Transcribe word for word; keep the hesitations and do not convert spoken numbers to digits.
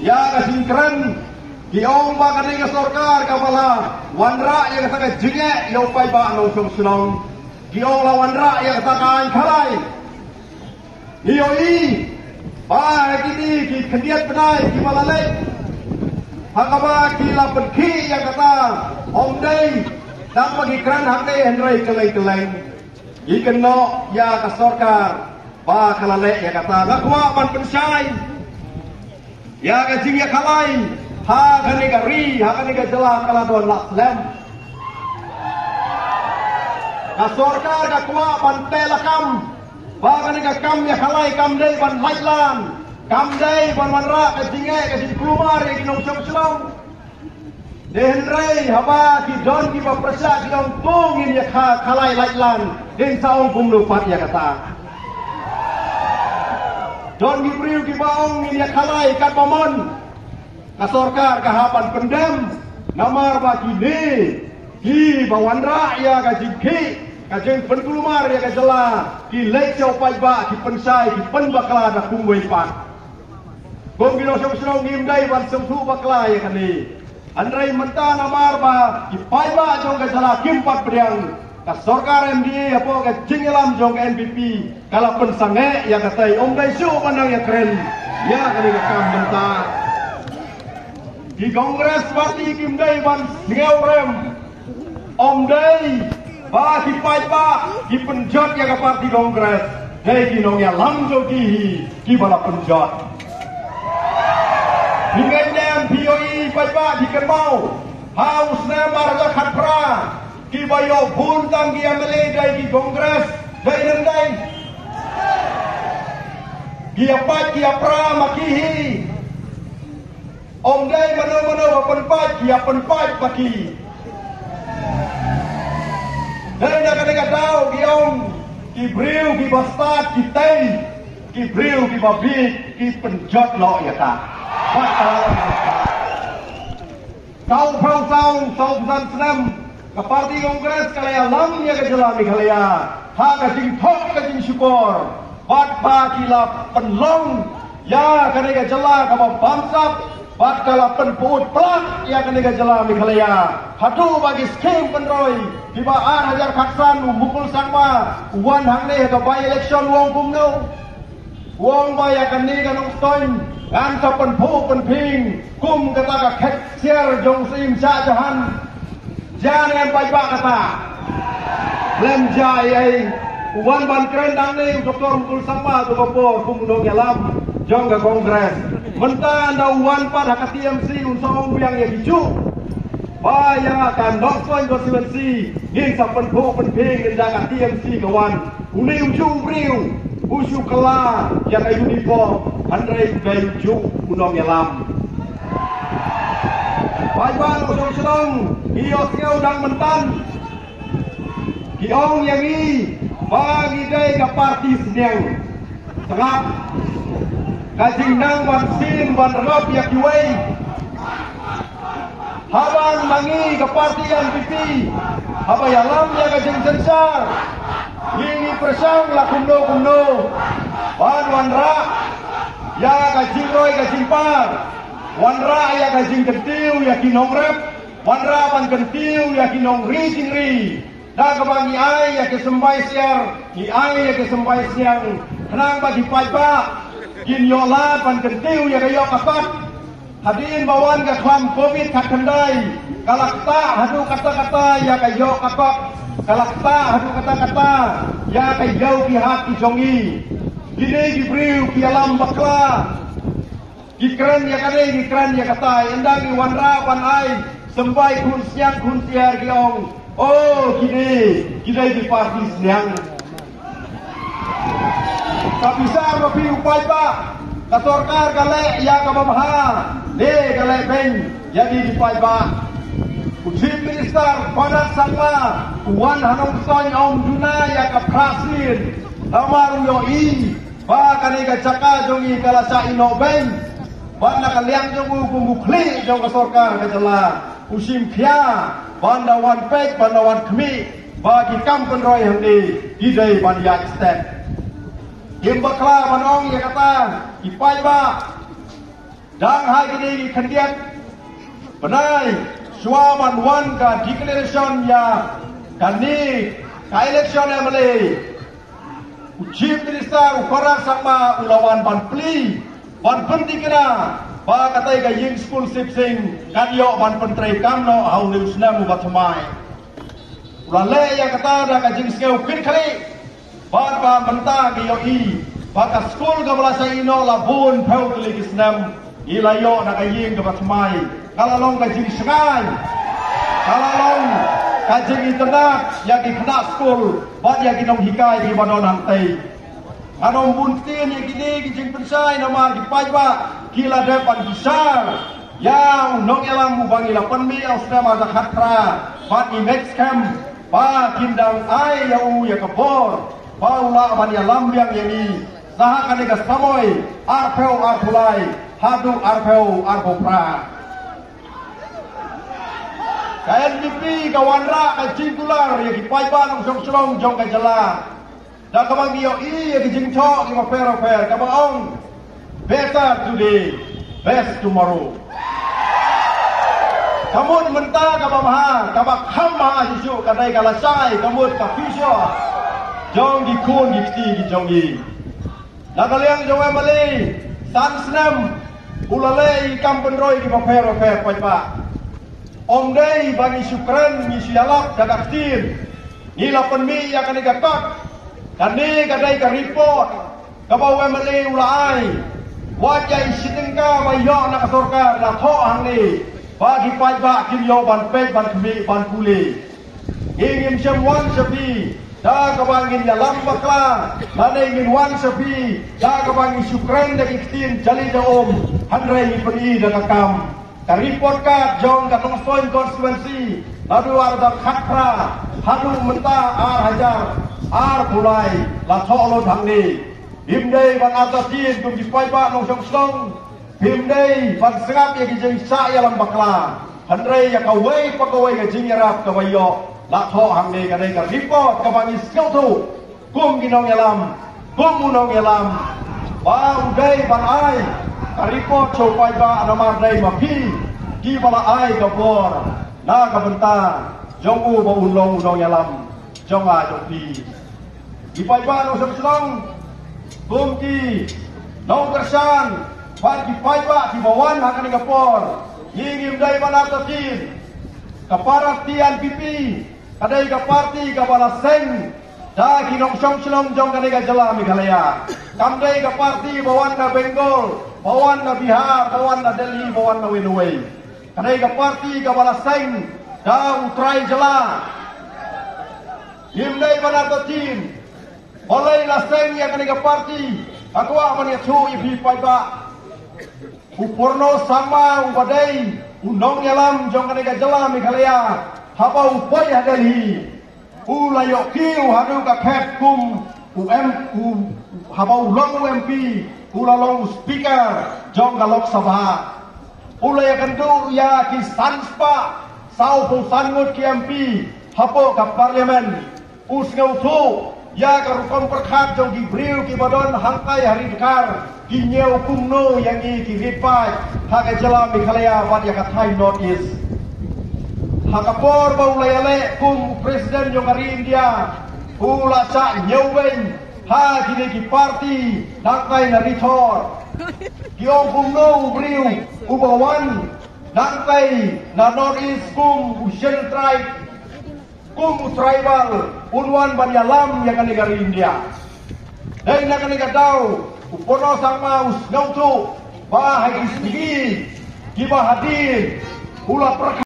Ïa ka jingkren, ki ong ba kane ka sorkar kaba la wanrah ïa kata ka jingeh ïa u paidbah nongshong shnong. Ki ong la wanrah ïa kata ka aiñ khalai. Ngi ïohi ba ha kine ki khyndiat bnai kiba la leit, ha kaba ki la pynkhih ïa kata, ym dei tang ba ki kren hangne hynrei kylleng kylleng. Ngi kynnoh ïa ka sorkar ba ka la leh ïa kata. Nga kwah ban pynshai ïa ka jingïakhalai ha kane ka ri, ha kane ka jylla ka la don la slem. Ka sorkar ka kwah ban teh lakam ba kane ka kam ïakhalai kam dei ban laitlan, kam dei ban wanrah ka jingeh ka jingkulmar ïa ki nongshong shnong. Te hynrei haba ki don kiba pyrshah ki ong to ngin ïa kha-, khalai laitlan, ngin sa ong kumno pat ïa kata. Don ki briew kiba ong ngin ïa khalai katba mon. Ka sorkar ka hap ban pyndem, namar ba kine kiba wanrah ïa ka jingkhih, ka jingpynkulmar ïa ka jylla, ki leit sha u paidbah, ki pynshai, ki pynbakla da kumwei pat. Kum ki nongshong shnong ngim dei ban sngewthuh bakla ïa kane. Hynrei mynta namar ba ki paidbah jong ka jylla kim pat pdiang, ka sorkar M D A hapoh ka jingïalam jong ka N P P ka la pynsangeh ïa katei, ym dei shuh ban nang ïakren ïa kane ka kam mynta. Ki Congress Party kim dei ban sngewrem. Ym dei ba ki paidbah ki pynjot ïa ka party Congress, dei ki nongïalam jong ki hi kiba la pynjot. Phi ngeit ne em, phi ïohi paidbah, phi kynmaw ha u snem ar hajar khatphra, kiba ïoh bun tang ki M L A dei ki Congress, dei ne ym dei? Ki ïa pait ki ïa pra ma ki hi. Ym dei mano mano ba pynpait, ki ïa pynpait ba ki. Dei na kane ka daw ki ong, ki briew kiba stad ki tei, ki briew kiba bieit ki pynjot noh ïa ka. Bad ka la long. Sawphew saw, sawphew san snem, ka party Congress ka la ïalam ïa ka jylla Meghalaya ha ka jingthok ka jingshukor, bad ba ki la pynlong ïa kane ka jylla kaba bamsap, bad ka la pynput plang ïa kane ka jylla Meghalaya. Haduh ba ki skhim pynroi kiba ar hajar khatsan, u Mukul Sangma u wan hangne ha ka by election, u ong kumno? U ong ba ïa kane ka Nongstoiñ ngan sa pynphuh pynphieng kum kata ka khet siar jong u Syiem Shah Jahan. Jia ne em paidbah kata? Lem jia ei ei. U wan ban kren hangne u Doktor Mukul Sangma ha ka por kum u nongïalam jong ka Congress. Mynta ynda u wan pat ha ka T M C un sa ong biang ïa ki juh ba ïa ka Nongstoiñ constituency ngin sa pynphuh pynphieng, ynda ka T M C ka wan. Une u juh u briew u shu kylla ïa ka uniform, hynrei u dei u juh u nongïalam. Paidbah nongshong shnong, ngi ïohsngew dang mynta ki ong ïa ngi ba ngi dei ka party sniang. Sngap, ka jingnang ban sien ban rap ïa kiwei. Haba ma ngi ka party N P P haba ïalam ïa ka jingsynshar, ngi ngi pyrshang la kumno kumno ban wanrah ïa ka jingroi ka jingpar, wanrah ïa ka jingkyntiew ïa ki nongrep, wanrah ban kyntiew ïa ki nongri jingri. Da kaba ngi ai ïa ki symbai siar, ngi ai ïa ki symbai sniang, khnang ba ki paidbah kin ïoh lad ban kyntiew ïa ka ïoh ka kot. Hadien ba wan ka khlam covid khatkhyndai, ka la ktah haduh katta katta ïa ka ïoh ka kot, ka la ktah haduh katta katta ïa ka ïew ki hat ki jong ngi. Kine ki briew ki ïalam bakla, ki kren ïa kane, ki kren ïa kata, ynda ngi wanrah ban ai symbai khun sniang khun tiar, ki ong, oh, kine ki dei ki party sniang. Ka pisa ma phi u paidbah, ka sorkar ka leh ïa kaba bha ne ka leh beiñ ïa ki, ki paidbah? U Chief Minister Conrad Sangma u wan ha Nongstoiñ, ym duna ïa ka phra sien, namar u ïohi ba kane ka jaka jong ngi ka la shah ïehnoh beiñ. Bad na ka liang jong u kum u khlieh jong ka sorkar ka jylla, u shim khia ban da wan peit, ban da wan khmih ba ki kam pynroi hangne ki dei ban ïaid step. Kim bakla ban ong ïa kata, ki paidbah. Dang ha kine ki khyndiat bnai shuwa ban wan ka declaration ïa kane ka election M L A, u Chief Minister u Conrad Sangma u la wan ban plie ban pynthikna ba katei ka ïing skul Sip Sing kan ïoh ban pyntreikam noh ha une u snem uba thymmai. U la leh ïa kata da ka jingsngew kynkhlieh bad ba mynta ngi ïohi ba ka skul kaba la shah ïehnoh la bun phew tylli ki snem ngi la ïoh na ka ïing kaba thymmai. Ka la long ka jingshngaiñ, ka la long ka jingitynnad ïa ki khynnah skul bad ïa ki nonghikai kiba don hangtei. Ngan ym bun ktien ïa kine ki jingpynshai namar ki paidbah ki la dep ban bishar ïa u nongïalam uba ngi la pynmih ha u snem ar hajar khatphra bad ngi ngeit skhem ba kin dang ai ïa u ïa ka bor ba u lah ban ïalam biang ïa ngi na ha kane ka samoi arphew arphew lai haduh arphew arphew phra. Ka N P P ka wanrah ka jingkular ïa ki paidbah nongshong shnong jong ka jylla da kaba ngi ïohi ïa ki jingthoh kiba pher bapher kaba ong, "Better today, best tomorrow." Ka mut mynta kaba bha, kaba kham bha shisha ka dei ka lashai, ka mut ka future jong ki khun ki kti ki jong ngi. Na ka liang jong u M L A san snem u la leh ïa ki kam pynroi kiba pher bapher paidbah. Ym dei ba ngi shu kren ngi shu ïalap da ka ktien. Ngi la pynmih ïa kane ka kot. Kane ka dei ka report kaba u M L A u la ai. Wat ïa i shi tyngka ba ïoh na ka sorkar la thoh hangne ba ki paidbah kin ïoh ban peit ban khmih ban pule. Ngi ngim shym wan sha phi da kaba ngin ïalam bakla lane ngin wan sha phi da kaba ngi shu kren da ki ktien jali ja um. Hynrei ngi pyni da ka kam. Ka report card jong ka Nongstoiñ constituency naduh ar hajar khatphra haduh mynta ar hajar arphew lai la thoh lut hangne. Bym dei ban artatien kum ki paidbah nongshong shnong. Bym dei ban sngap ïa ki jingshah ïalam bakla. Hynrei ïa kawei pa kawei ka jingïarap kaba ïoh la thoh hangne ka dei ka report kaba ngi sngewthuh kum ki nongïalam, kum u nongïalam ba u dei ban ai ka report sha u paidbah namar dei ma phi kiba la ai ka bor na ka bynta jong u ba un long u nongïalam jong nga jong phi. Ki paidbah nongshong shnong kum ki nongkyrshan bad ki paidbah kiba wan ha kane ka por, ngi ngim dei ban artatien. Ka party N P P ka dei ka party kaba la seng da ki nongshong shnong jong kane ka jylla Meghalaya. Kam dei ka party ba wan na Bengal, ba wan na Bihar, ba wan na Delhi, ba wan na wei na wei. Ka dei ka party kaba la seng da u trai jylla. Ngim dei ban artatien. Balei la seng ïa kane ka party? Nga kwah ban ïathuh ïa phi paidbah. U Purno Sangma uba dei u nongïalam jong kane ka jylla Meghalaya, haba u poi ha Delhi u la ïoh kiew haduh ka khet kum u M, u, haba u long u M P u la long u speaker jong ka Lok Sabha. U la ïakynduh ïa ki san spah sawphew san ngut ki M P hapoh ka parliament. U sngewthuh ïa ka rukom pyrkhat jong ki briew kiba don hangtai ha ri Dkhar, ki ñiew kumno ïa ngi ki rit paid ha ka jylla Meghalaya bad ïa ka thaiñ North East. Ha ka por ba u la ïaleh kum u president jong ka ri India, u la shah ñiewbeiñ ha kine ki party nangtai na Ri Thor. Ki ong kumno u briew uba wan nangtai na North East kum u Shan tribe, kum u tribal, un wan ban ïalam ïa kane ka ri India. Dei na kane ka daw u Purno Sangma u sngewthuh ba ha ki sngi kiba hadien u la pyrkhat